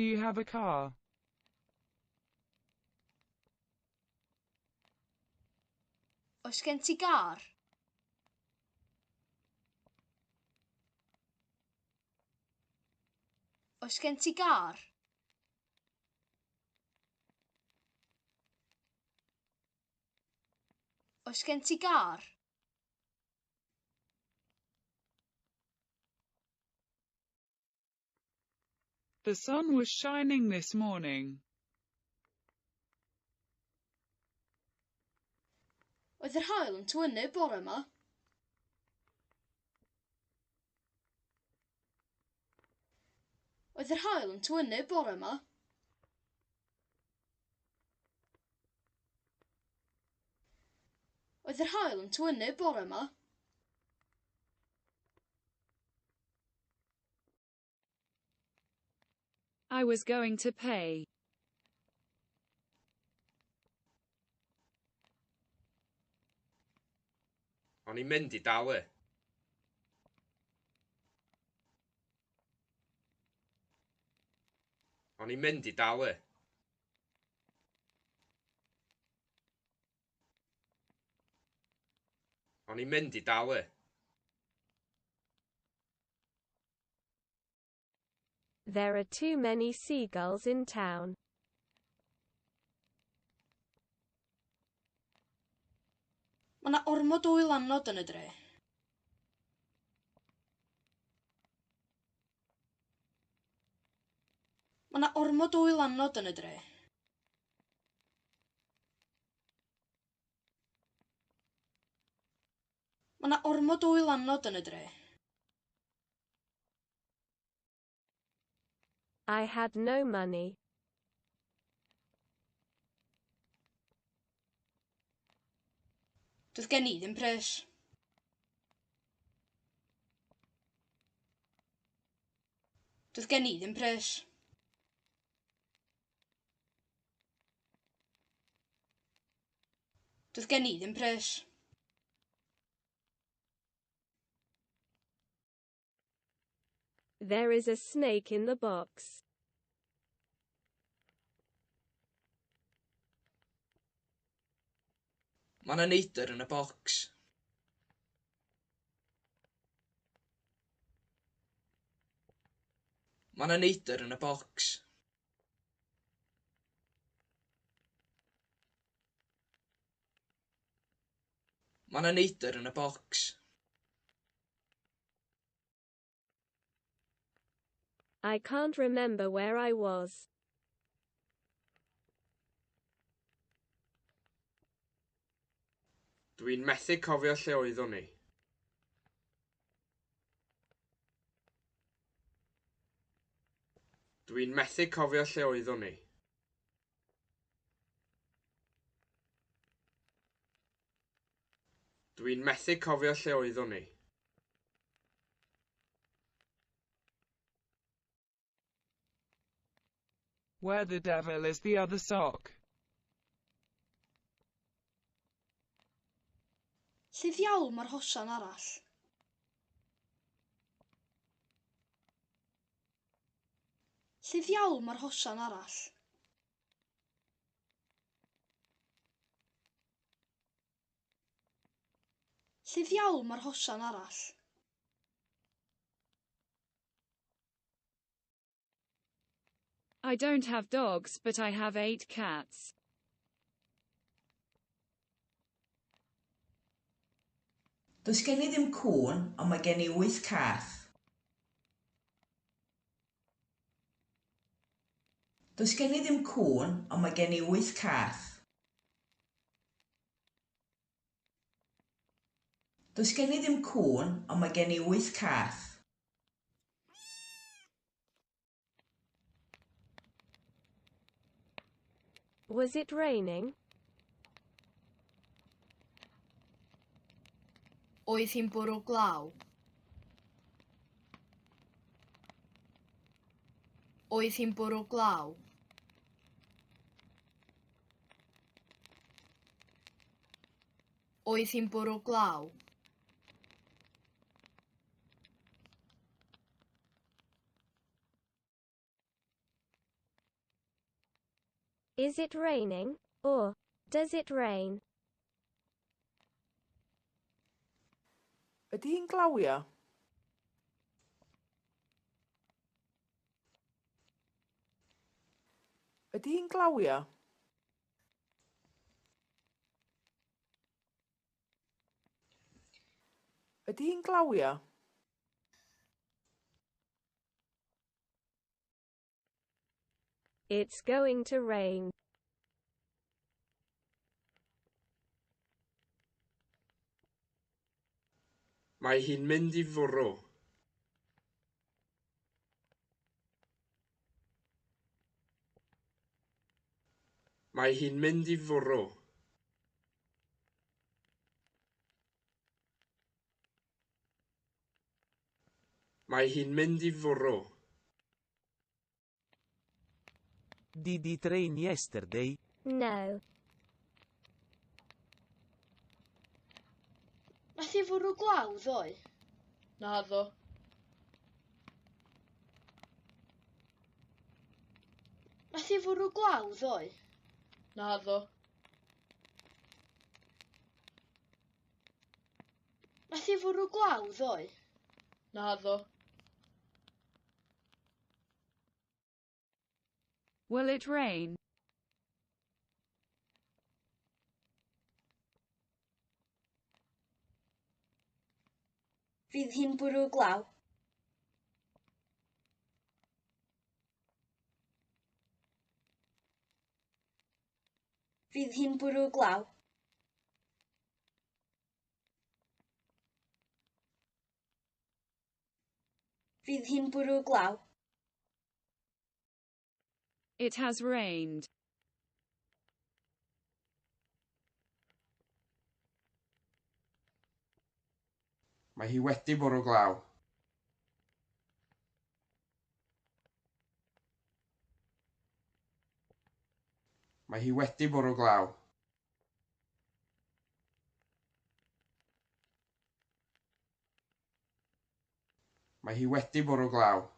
Do you have a car? Oes gen ti gar? Oes gen ti gar? Oes gen ti gar? The sun was shining this morning. Oedd yr haul yn tywynnu bore 'ma? Oedd yr haul yn tywynnu bore 'ma? Oedd yr haul yn tywynnu bore 'ma? I was going to pay. O'n i'n mynd i dalu. O'n i'n mynd i dalu. O'n i'n mynd i dalu. There are too many seagulls in town. Mae 'na ormod o wylanod yn y dre. Mae 'na ormod o wylanod yn y dre. Mae 'na ormod o wylanod yn y dre. I had no money. Doedd gen i ddim pres. Doedd gen i ddim pres. Doedd gen i ddim pres. There is a snake in the box. Mae 'na neidr yn y bocs. Mae 'na neidr yn y bocs. Mae 'na neidr yn y bocs. I can't remember where I was. Dwi'n methu cofio lle oeddwn i. Dwi'n methu cofio lle oeddwn i. Dwi'n methu cofio lle oeddwn i. Where the devil is the other sock? Lle ddiawl mae'r hosan arall? Lle ddiawl mae'r hosan arall? Lle ddiawl mae'r hosan arall? I don't have dogs, but I have 8 cats. Does gen i ddim cŵn, ond mae gen i wyth cath. Does gen i ddim cŵn, ond mae gen i wyth cath. Does gen i ddim cŵn, ond mae gen i wyth cath. Was it raining? Oedd hi'n bwrw glaw? Oedd hi'n bwrw glaw? Oedd hi'n bwrw glaw? Is it raining? Or, does it rain? Ydy hi'n glawio? Ydy hi'n glawio? Ydy hi'n glawio? It's going to rain. Mae hi'n mynd i fwrw. Mae hi'n mynd i fwrw. Mae hi'n mynd i fwrw. Did it rain yesterday? No. Nath hi fwrw glaw ddoe? Naddo. Nath hi fwrw glaw ddoe? Naddo. Nath hi fwrw glaw ddoe? Naddo. Will it rain? Fydd hi'n bwrw glaw? Fydd hi'n bwrw glaw? Fydd hi'n bwrw glaw? It has rained. Mae hi wedi bwrw glaw. Mae hi wedi bwrw glaw. Mae hi wedi bwrw glaw.